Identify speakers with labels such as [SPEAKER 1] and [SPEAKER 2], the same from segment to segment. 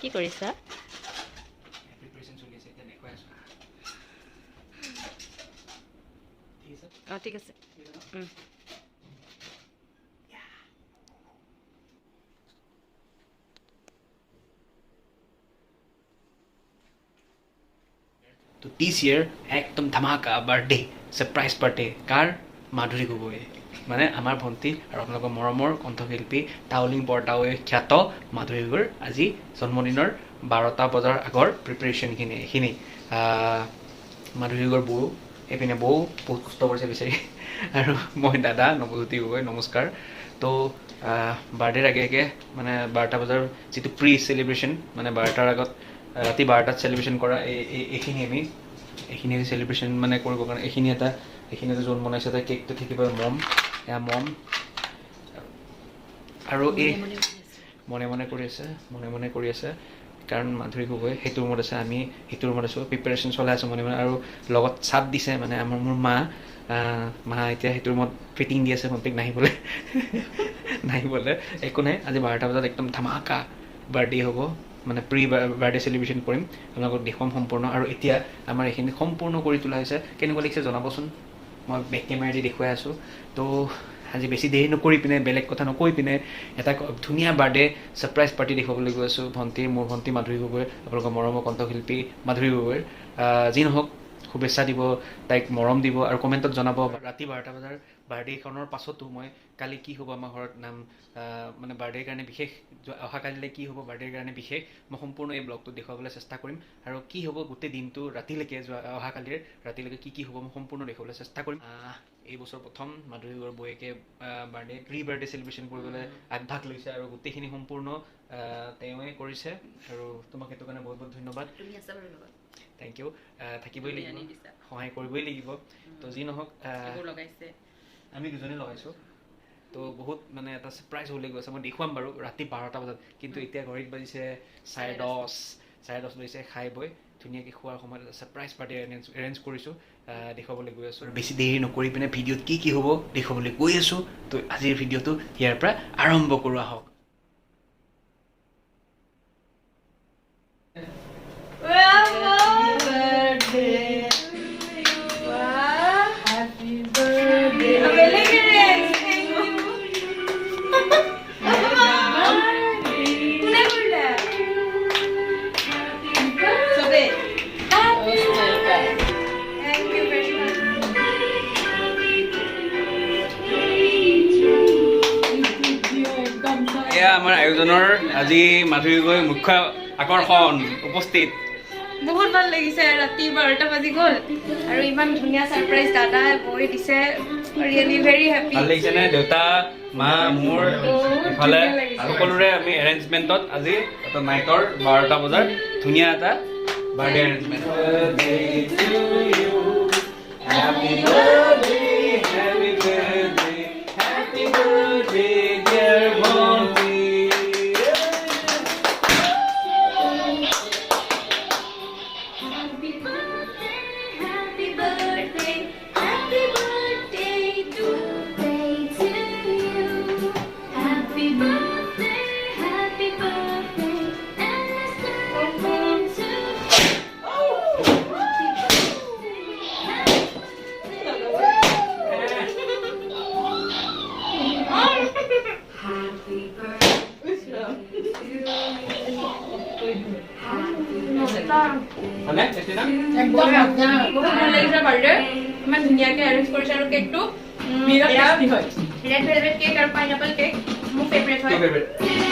[SPEAKER 1] কি কৰিছা?
[SPEAKER 2] প্ৰিপেৰেশ্যন চলি আছে, এতিয়া দেখুৱাই আছোঁ। ঠিক আছে।
[SPEAKER 1] অঁ, ঠিক আছে।
[SPEAKER 2] ঠিক আছে ন?
[SPEAKER 1] উম।
[SPEAKER 2] তো দিছ ইয়েৰ একদম ধামাকা বাৰ্থডে, ছাৰপ্ৰাইজ বাৰ্থডে কাৰ? মাধুৰী গগৈ, মানে আমাৰ ভণ্টি আৰু আপোনালোকৰ মৰমৰ কণ্ঠশিল্পী টাউলিং বৰটাৱে খ্যাত মাধুৰী গগৈৰ আজি জন্মদিনৰ 12টা বজাৰ আগৰ প্ৰিপেৰেশ্যনখিনি এইখিনি। মাধুৰী গগৈৰ বৌ, এইপিনে বৌ বহুত কষ্ট কৰিছে বিচাৰি, আৰু মই দাদা নৱজ্যোতি গগৈ, নমস্কাৰ। তো বাৰ্থডেৰ আগে আগে, মানে 12টা বজাৰ যিটো প্ৰি চেলিব্ৰেশ্যন, মানে 12টাৰ আগত ৰাতি 12টাত চেলিব্ৰেশ্যন কৰা এইখিনি আমি এইখিনি চেলিব্ৰেশ্যন মানে কৰিবৰ কাৰণে এইখিনি এটা জোন বনাইছে। এটা কেকটো থাকিব, মম, এয়া মম আৰু এই মনে মনে কৰি আছে, মনে মনে কৰি আছে, কাৰণ মাধুৰী গগৈ সেইটো ৰুমত আছে, আমি সেইটো ৰুমত আছোঁ। প্ৰিপেৰেশ্যন চলাই আছোঁ মনে মনে। আৰু লগত চাপ দিছে, মানে আমাৰ মোৰ মা, মা এতিয়া সেইটো ৰুমত ফিটিং দি আছে ভণ্টিক নাহিবলৈ নাহিবলৈ। একো নাই, আজি 12টা বজাত একদম ধামাকা বাৰ্থডে হ'ব, মানে প্ৰি বাৰ্থডে চেলিব্ৰেশ্যন কৰিম, আপোনালোকক দেখুৱাম সম্পূৰ্ণ। আৰু এতিয়া আমাৰ এইখিনি সম্পূৰ্ণ কৰি তোলা হৈছে। কেনেকুৱা লাগিছে জনাবচোন, মই বেক কেমেৰা দি দেখুৱাই আছোঁ। তো আজি বেছি দেৰি নকৰি পিনে, বেলেগ কথা নকৈ পিনে, এটা ধুনীয়া বাৰ্থডে ছাৰপ্ৰাইজ পাৰ্টি দেখুৱাবলৈ গৈ আছোঁ ভণ্টিৰ, মোৰ ভণ্টি মাধুৰী গগৈৰ, আপোনালোকৰ মৰমৰ কণ্ঠশিল্পী মাধুৰী গগৈৰ। যি নহওক, শুভেচ্ছা দিব, তাইক মৰম দিব আৰু কমেণ্টত জনাব। ৰাতি 12টা বজাৰ বাৰ্থডেখনৰ পাছতো মই কালি কি হ'ব আমাৰ ঘৰত নাম, মানে বাৰ্থডেৰ কাৰণে বিশেষ, অহাকালিলৈ কি হ'ব বাৰ্থডেৰ কাৰণে বিশেষ, মই সম্পূৰ্ণ এই ব্লগটোত দেখুৱাবলৈ চেষ্টা কৰিম। আৰু কি হ'ব গোটেই দিনটো ৰাতিলৈকে, যোৱা অহাকালিৰ ৰাতিলৈকে কি কি হ'ব মই সম্পূৰ্ণ দেখুৱাবলৈ চেষ্টা কৰিম। এই বছৰ প্ৰথম মাধুৰী গগৈৰ বৌয়েকে বাৰ্থডে, প্ৰি বাৰ্থডে চেলিব্ৰেশ্যন কৰিবলৈ আগভাগ লৈছে আৰু গোটেইখিনি সম্পূৰ্ণ তেওঁৱে কৰিছে। আৰু তোমাক সেইটো কাৰণে বহুত বহুত ধন্যবাদ।
[SPEAKER 1] তুমি আছা বাৰু লগত।
[SPEAKER 2] Thank U. থাকিবই
[SPEAKER 1] তুমি
[SPEAKER 2] লাগিব,
[SPEAKER 1] আনি দিছা।
[SPEAKER 2] সহায় কৰিবই লাগিব। তো যি নহওক,
[SPEAKER 1] এইবোৰ লগাইছে।
[SPEAKER 2] আমি দুজনে লগাইছোঁ। তো বহুত মানে এটা ছাৰপ্ৰাইজ হ'বলৈ গৈ আছে, মই দেখুৱাম বাৰু ৰাতি 12টা বজাত। কিন্তু এতিয়া ঘড়ীত বাজিছে 10:30, 10:30 বাজিছে। খাই বৈ ধুনীয়াকৈ খোৱাৰ সময়ত এটা ছাৰপ্ৰাইজ পাৰ্টি এৰেঞ্জ কৰিছোঁ, দেখুৱাবলৈ গৈ আছোঁ। আৰু বেছি দেৰি নকৰি পিনে ভিডিঅ'ত কি কি হ'ব দেখুৱাবলৈ গৈ আছোঁ। তো আজিৰ ভিডিঅ'টো ইয়াৰ পৰা আৰম্ভ কৰোঁ আহক।
[SPEAKER 3] Birthday to you. Happy birthday.
[SPEAKER 4] বেলেগ arrange, thank you. কোনে কৰিলে? চবেই। Thank you very much.
[SPEAKER 2] এয়া আমাৰ আয়োজনৰ আজি মাধুৰী গগৈ মুখ্য আকৰ্ষণ উপস্থিত।
[SPEAKER 4] বহুত ভাল লাগিছে। ৰাতি 12টা বাজি গ'ল আৰু ইমান ধুনীয়া ছাৰপ্ৰাইজ দাদাই বৈ দিছে। Really very happy.
[SPEAKER 2] ভাল লাগিছে নে? দেউতা, মা, মোৰ ইফালে
[SPEAKER 4] ধুনীয়া লাগিছে।
[SPEAKER 2] সকলোৰে আমি এৰেঞ্জমেণ্টত আজি এটা নাইটৰ 12টা বজাৰ ধুনীয়া এটা birthday arrangement. Happy birthday, happy birthday, happy birthday, dear ভণ্টি।
[SPEAKER 3] Happy birthday, happy birthday, happy birthday to to you. Happy birthday, happy birthday, and a birthday to Happy birthday, happy birthday to you. Happy
[SPEAKER 2] ভালে tasty না?
[SPEAKER 4] একদম বহুত ভাল লাগিছে birthday. ইমান ধুনীয়াকে arrange কৰিছে আৰু কেকটো ৰেড ভেলভেট কেক আৰু পাইনাপল কেক মোৰ ফেভৰেট হয়।
[SPEAKER 2] ফেভৰেট।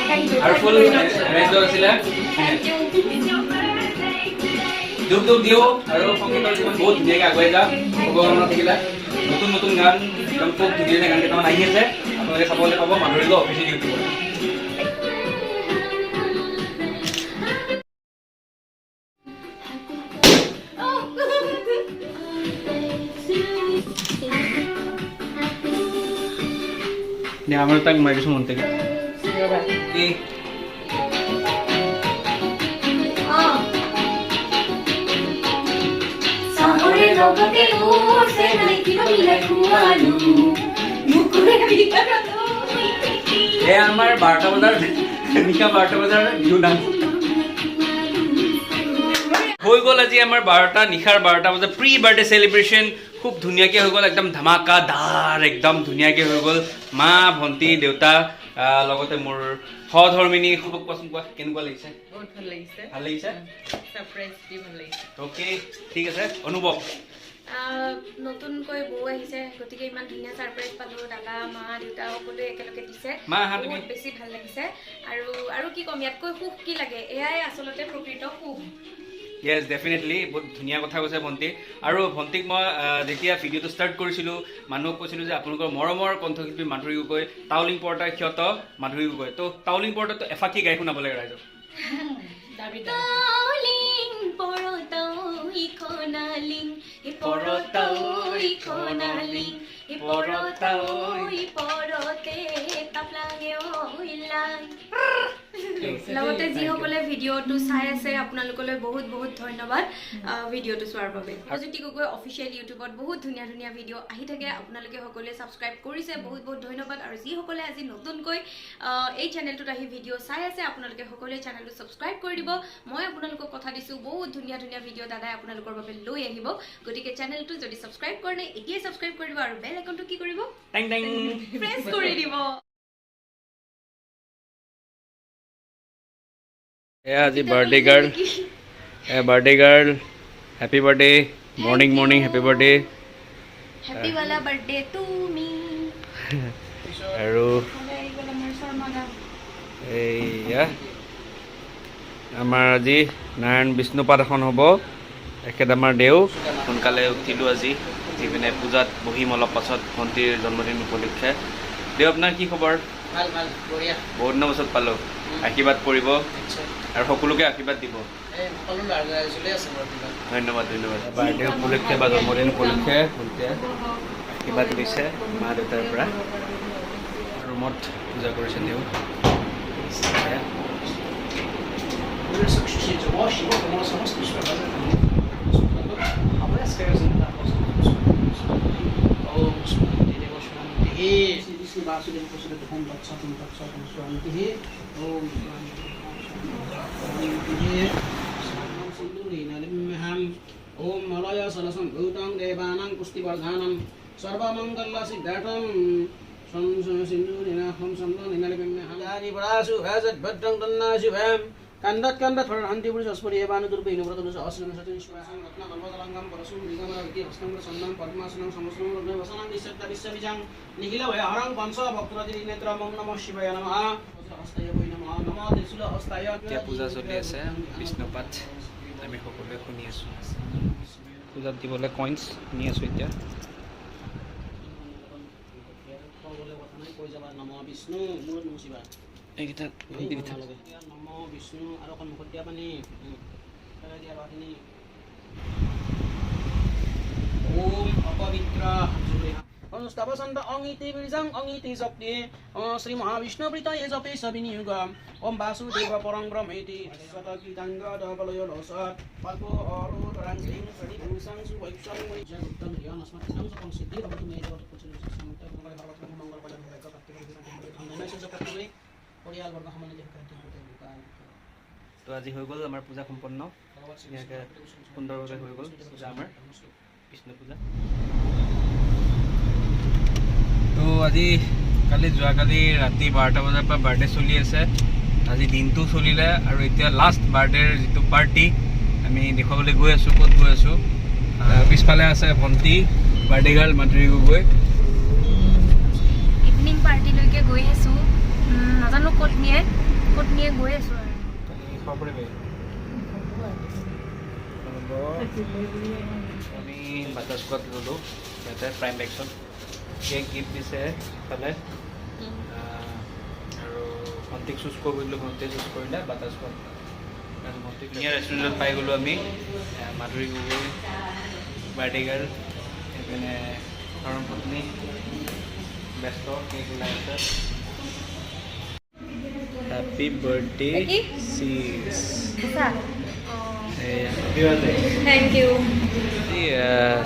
[SPEAKER 4] Thank U.
[SPEAKER 2] আৰু ফুল এৰেঞ্জ আছিলে।
[SPEAKER 4] Thank U.
[SPEAKER 3] It's your birthday today.
[SPEAKER 2] দুখ দুখ দিওঁ আৰু সংগীতৰ জীৱন বহুত ধুনীয়াকৈ আগুৱাই যা, শুভকামনা থাকিলে। নতুন নতুন গান, একদম খুব ধুনীয়া ধুনীয়া গান কেইটামান আহি আছে, আপোনালোকে চাবলৈ পাব মাধুৰী অফিচিয়েল ইউটিউবত।
[SPEAKER 3] Happy
[SPEAKER 2] আমাৰ তাক মাৰি দিছোঁ মন থেকে কি।
[SPEAKER 4] অঁ।
[SPEAKER 3] চাহৰে লগতে ওটছে নাই কিবা মিলাই খোৱালো মুখৰে ভিতৰত।
[SPEAKER 2] এয়া আমাৰ 12টা বজাৰ, নিশা 12টা বজাৰ বিহু ডান্স। হৈ গ'ল আজি আমাৰ 12টা, নিশাৰ 12টা বজাত প্ৰি বাৰ্থডে চেলিব্ৰেশ্যন খুব ধুনীয়াকৈ হৈ গ'ল, একদম ধামাকাদাৰ, একদম ধুনীয়াকৈ হৈ গ'ল। মা, ভণ্টি, দেউতা, লগতে মোৰ সহধৰ্মিনী। খুব কোৱাচোন, কোৱা, কেনেকুৱা লাগিছে?
[SPEAKER 1] বহুত ভাল লাগিছে।
[SPEAKER 2] ভাল লাগিছে।
[SPEAKER 1] ছাৰপ্ৰাইজ দি ভাল লাগিছে।
[SPEAKER 2] অ'কে, ঠিক আছে। অনুভৱ?
[SPEAKER 4] নতুনকৈ বৌ আহিছে, গতিকে ইমান ধুনীয়া ছাৰপ্ৰাইজ পালোঁ। দাদা, মা, দেউতা সকলোৱে একেলগে দিছে।
[SPEAKER 2] মা, আহা তুমি।
[SPEAKER 4] বহুত বেছি ভাল লাগিছে। আৰু কি ক'ম, ইয়াতকৈ সুখ কি লাগে? এয়াই আচলতে প্ৰকৃত সুখ।
[SPEAKER 2] য়েছ, ডেফিনেটলি, বহুত ধুনীয়া কথা কৈছে ভণ্টি। আৰু ভণ্টিক মই যেতিয়া ভিডিঅ'টো ষ্টাৰ্ট কৰিছিলোঁ, মানুহক কৈছিলোঁ যে আপোনালোকৰ মৰমৰ কণ্ঠশিল্পী মাধুৰী গগৈ, তাউলিং পৰ্দাৰ ক্ষত মাধুৰী গগৈ। তো তাউলিং পৰ্দাটো এফাকি গাই শুনাব লাগে ৰাইজক।
[SPEAKER 3] তাউলিং পৰতাউই খনালিং, পৰতাউই খনালিং, পৰতাউই পৰতে তাপলাঙে ওলাই।
[SPEAKER 4] লগতে যিসকলে ভিডিঅ'টো চাই আছে, আপোনালোকলৈ বহুত বহুত ধন্যবাদ ভিডিঅ'টো চোৱাৰ বাবে। জ্যোতি গগৈ অফিচিয়েল ইউটিউবত বহুত ধুনীয়া ধুনীয়া ভিডিঅ' আহি থাকে। আপোনালোকে সকলোৱে ছাবস্ক্ৰাইব কৰিছে, বহুত বহুত ধন্যবাদ। আৰু যিসকলে আজি নতুনকৈ এই চেনেলটোত আহি ভিডিঅ' চাই আছে, আপোনালোকে সকলোৱে চেনেলটো ছাবস্ক্ৰাইব কৰি দিব। মই আপোনালোকক কথা দিছোঁ, বহুত ধুনীয়া ধুনীয়া ভিডিঅ' দাদাই আপোনালোকৰ বাবে লৈ আহিব। গতিকে চেনেলটো যদি ছাবস্ক্ৰাইব কৰে নাই, এতিয়াই ছাবস্ক্ৰাইব কৰি দিব আৰু বেল আইকনটো কি কৰিব?
[SPEAKER 2] টেং টেং।
[SPEAKER 4] প্ৰেছ কৰি দিব।
[SPEAKER 2] এয়া আজি বাৰ্থডে গাৰ্ল, এয়া birthday girl. Happy birthday, morning morning happy birthday.
[SPEAKER 4] Happy wala birthday to me.
[SPEAKER 2] আৰু
[SPEAKER 4] আহি গ'ল আমাৰ শৰ্মা দা।
[SPEAKER 2] এইয়া আমাৰ আজি নাৰায়ণ বিষ্ণুপাঠ এখন হ'ব। এখেত আমাৰ দেউ। সোনকালে উঠিলোঁ আজি, উঠি পিনে পূজাত বহিম অলপ পাছত ভণ্টিৰ জন্মদিন উপলক্ষে। দেউ, আপোনাৰ কি খবৰ?
[SPEAKER 1] ভাল ভাল, বঢ়িয়া।
[SPEAKER 2] বহুত দিনৰ পাছত পালোঁ। আশীৰ্বাদ কৰিব।
[SPEAKER 1] নিশ্চয়।
[SPEAKER 2] আৰু সকলোকে আশীৰ্বাদ দিব।
[SPEAKER 1] এই সকলো ৰাইজলৈ আছে মোৰ আশীৰ্বাদ।
[SPEAKER 2] ধন্যবাদ, ধন্যবাদ। বাৰ্থডে উপলক্ষে বা জন্মদিন উপলক্ষে ভণ্টিয়ে আশীৰ্বাদ লৈছে মা দেউতাৰ পৰা। ৰুমত পূজা কৰিছে দেউ। এয়া।
[SPEAKER 1] ওম মলয় সলসম্ভূতং দেবানাং পুষ্টিবৰ্ধানম সৰ্বমংগলসিদ্ধাৰ্থম সিন্ধুৰিনাহম চন্দনিনালিম্যানিপৰাশুভাযদ্ভদ্ৰং তন্নাশুভাম কান্দত কান্দত ফৰণন্তি পুৰুষস্পৰি এবানুদুৰ্বে ইনুব্ৰতদুষ অশ্ৰম সতীশ্বাসং ৰত্নকল্পতলংগম পৰশুম মৃগমৰতি হস্তং চন্দং পদ্মাসনং সমস্ৰং ৰত্নবসনং বিশ্বত্ত বিশ্ববীজং নিখিল ভয়হৰং পঞ্চ ভক্তৰতি নেত্ৰমং নমঃ শিৱায় নমঃ হস্তায় বৈ নমঃ নমঃ ত্ৰিশূল হস্তায়।
[SPEAKER 2] এতিয়া পূজা চলি আছে, বিষ্ণুপাঠ আমি সকলোৱে শুনি আছোঁ। পূজাত দিবলৈ কইনছ নি আছোঁ এতিয়া।
[SPEAKER 1] কৈ যাবা, নম বিষ্ণু, মূৰত নুমুচিবা।
[SPEAKER 2] এইকেইটা দি থাক।
[SPEAKER 1] নম বিষ্ণু আৰু অকণ মুখত দিয়া পানী দিয়া খিনি। ওম অপবিত্ৰ অনুস্তাৱচন্দ অং ইতি বীজাং অং ইতি শক্তি শ্ৰী মহাবিষ্ণু প্ৰীতয়ে জপে সবিনিয়োগ ওম বাসুদেৱ পৰং ব্ৰহ্মেতি শতকীতাঙ্গদবলয় লসৎ কল্প অৰুতৰাং শ্ৰীং শ্ৰীভূষাং সুবৈক্ষং উত্তম জ্ঞান অস্মৎ সিদ্ধি ভৱতু মে জগত মংগল কল্যাণ সৌভাগ্য প্ৰাপ্তি কৰি পৰিয়ালবৰ্গ সমন্বিত।
[SPEAKER 2] তো আজি হৈ গ'ল আমাৰ পূজা সম্পন্ন। ধুনীয়াকৈ সুন্দৰভাৱে হৈ গ'ল পূজা, আমাৰ বিষ্ণু পূজা। তো আজি কালি যোৱাকালি ৰাতি 12টা বজাৰ পৰা বাৰ্থডে চলি আছে, আজি দিনটো চলিলে আৰু এতিয়া লাষ্ট বাৰ্থডেৰ যিটো পাৰ্টি আমি দেখুৱাবলৈ গৈ আছোঁ। ক'ত গৈ আছোঁ? পিছফালে আছে ভণ্টি, birthday girl Madhuri Gogoi.
[SPEAKER 4] Evening পাৰ্টিলৈকে গৈ আছোঁ। নাজানো ক'ত নিয়ে, ক'ত নিয়ে, গৈ আছোঁ আৰু।
[SPEAKER 2] খাব পাৰিবি? আমি বাটাৰ স্কচ ল'লোঁ ইয়াতে প্ৰাইম বেকছত। কেক গিফ্ট দিছে ইফালে আৰু ভণ্টিক চুজ কৰিব দিলোঁ, ভণ্টিয়ে চুজ কৰিলে বাটাৰ স্কচ। কাৰণ ভণ্টিক ধুনীয়া ৰেষ্টুৰেণ্টত পাই গ'লোঁ আমি। মাধুৰী গগৈ বাৰ্থডে গাৰ্ল, সেইপিনে ধৰম পত্নী ব্যস্ত, কেক ওলাই আছে। হেপী বাৰ্থডে
[SPEAKER 4] কি?
[SPEAKER 2] চিছ।
[SPEAKER 4] Thank U.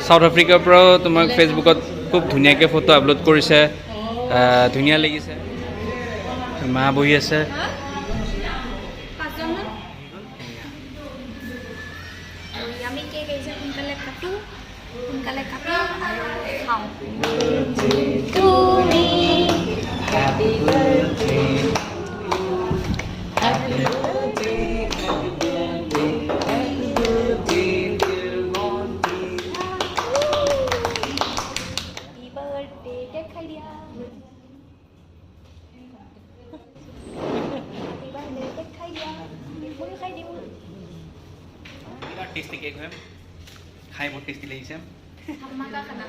[SPEAKER 2] South আফ্ৰিকাৰ পৰাও তোমাক ফেচবুকত খুব ধুনীয়াকৈ ফটো আপলোড কৰিছে, ধুনীয়া লাগিছে। মা বহি আছে।
[SPEAKER 4] পাঁচজনমান।
[SPEAKER 3] to me.
[SPEAKER 2] Happy birthday happy birthday happy birthday happy birthday dear ভণ্টি।
[SPEAKER 3] Happy birthday. Cake খাই দিয়া। Happy birthday, cake খাই দিয়া। ময়ো খাই দিওঁ।
[SPEAKER 2] বিৰাট টেষ্টি কেক হয়, খাই বহুত টেষ্টি লাগিছে।
[SPEAKER 4] ধামাকা খানা।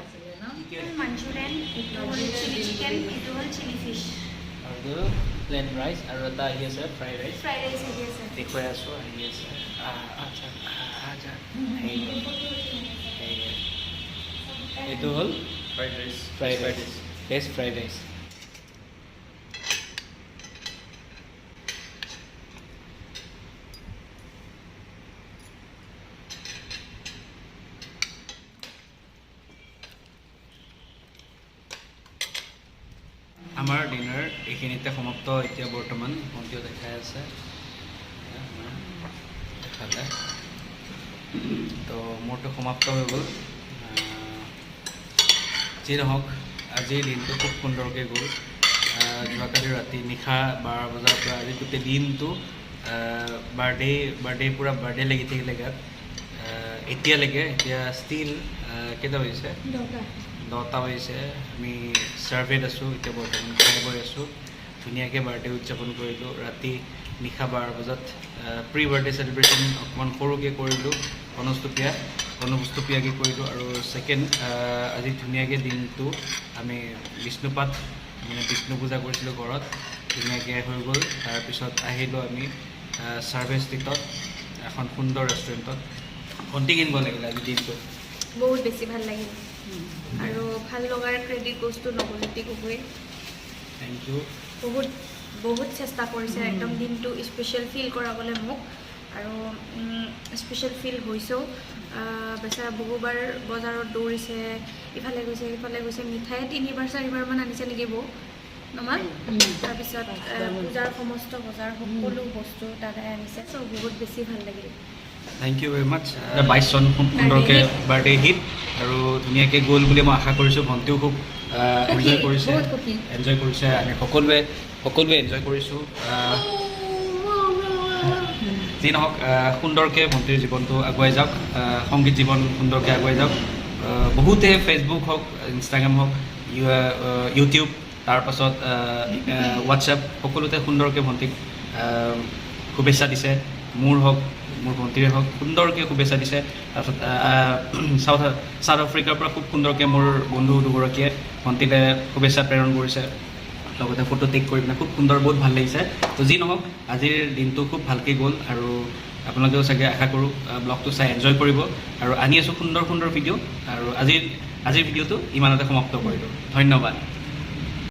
[SPEAKER 4] মাঞ্চুৰিয়ান, এইটো হ'ল চিলি চিকেন, এইটো হ'ল চিলি ফিছ।
[SPEAKER 2] আৰু প্লেন ৰাইচ আৰু এটা আহি আছে ফ্ৰাইড ৰাইচ।
[SPEAKER 4] ফ্ৰাইড ৰাইচ আহি আছে।
[SPEAKER 2] দেখুৱাই আছোঁ, আহি আছে। আচ্ছা, আচ্ছা, সেই এইটো হ'ল
[SPEAKER 5] fried rice.
[SPEAKER 2] Fried rice, veg fried rice. আমাৰ ডিনাৰ এইখিনিতে সমাপ্ত এতিয়া বৰ্তমান। ভণ্টিও দেখাই আছে আমাৰ এফালে। তো মোৰটো সমাপ্ত হৈ গ'ল। যি নহওক, আজিৰ দিনটো খুব সুন্দৰকৈ গ'ল। যোৱাকালি ৰাতি নিশা 12 বজাৰ পৰা আজি গোটেই দিনটো বাৰ্থডে বাৰ্থডে, পূৰা বাৰ্থডে লাগি থাকিলে গাত। এতিয়ালৈকে, এতিয়া ষ্টিল কেইটা বাজিছে? 10টা বাজিছে। আমি ছাৰ্ভেত আছোঁ এতিয়া বৰ্তমান, খাই বৈ আছোঁ। ধুনীয়াকৈ বাৰ্থডে উদযাপন কৰিলোঁ। ৰাতি নিশা 12 বজাত প্ৰি বাৰ্থডে চেলিব্ৰেশ্যন অকণমান সৰুকৈ কৰিলোঁ, অনুষ্টুপীয়াকৈ কৰিলোঁ। আৰু ছেকেণ্ড, আজি ধুনীয়াকৈ দিনটো আমি বিষ্ণুপাঠ, মানে বিষ্ণু পূজা কৰিছিলোঁ ঘৰত, ধুনীয়াকৈ হৈ গ'ল। তাৰপিছত আহিলোঁ আমি ছাৰ্ভে ষ্ট্ৰীটত এখন সুন্দৰ ৰেষ্টুৰেণ্টত। ভণ্টি, কেনেকুৱা লাগিলে আজি দিনটো?
[SPEAKER 4] বহুত বেছি ভাল লাগিল আৰু ভাল লগাৰ credit goes two Nabajyoti Gogoi.
[SPEAKER 2] Thank you.
[SPEAKER 4] বহুত বহুত চেষ্টা কৰিছে একদম দিনটো স্পেচিয়েল ফিল কৰাবলৈ মোক আৰু স্পেচিয়েল ফিল হৈছেও। বেচেৰা বহুবাৰ বজাৰত দৌৰিছে, ইফালে গৈছে, সিফালে গৈছে। মিঠাই তিনিবাৰ চাৰিবাৰমান আনিছে নেকি বৌ নমা? তাৰপিছত পূজাৰ সমস্ত বজাৰ, সকলো বস্তু দাদাই আনিছে। চ' বহুত বেছি ভাল লাগিল।
[SPEAKER 2] Thank you very much. 22 চন খুব সুন্দৰকৈ বাৰ্থডে হিট আৰু ধুনীয়াকৈ গ'ল বুলি মই আশা কৰিছোঁ। ভণ্টিও খুব এনজয় কৰিছে।
[SPEAKER 4] বহুত সুখী।
[SPEAKER 2] এনজয় কৰিছে। আমি সকলোৱে সকলোৱে এনজয় কৰিছোঁ। যি নহওক, সুন্দৰকৈ ভণ্টিৰ জীৱনটো আগুৱাই যাওক, সংগীত জীৱন সুন্দৰকৈ আগুৱাই যাওক। বহুতে ফেচবুক হওক, ইনষ্টাগ্ৰাম হওক, ইউটিউব, তাৰপাছত হোৱাটছএপ, সকলোতে সুন্দৰকৈ ভণ্টিক শুভেচ্ছা দিছে। মোৰ হওক, মোৰ ভণ্টিৰে হওক, সুন্দৰকৈ শুভেচ্ছা দিছে। তাৰপিছত চাউথ চাউথ আফ্ৰিকাৰ পৰা খুব সুন্দৰকৈ মোৰ বন্ধু দুগৰাকীয়ে ভণ্টিলৈ শুভেচ্ছা প্ৰেৰণ কৰিছে, লগতে ফটো টেক কৰি পিনে খুব সুন্দৰ, বহুত ভাল লাগিছে। তো যি নহওক, আজিৰ দিনটো খুব ভালকৈ গ'ল আৰু আপোনালোকেও চাগে আশা কৰোঁ ব্লগটো চাই এনজয় কৰিব আৰু আনি আছোঁ সুন্দৰ সুন্দৰ ভিডিঅ'। আৰু আজিৰ ভিডিঅ'টো ইমানতে সমাপ্ত কৰিলোঁ। ধন্যবাদ।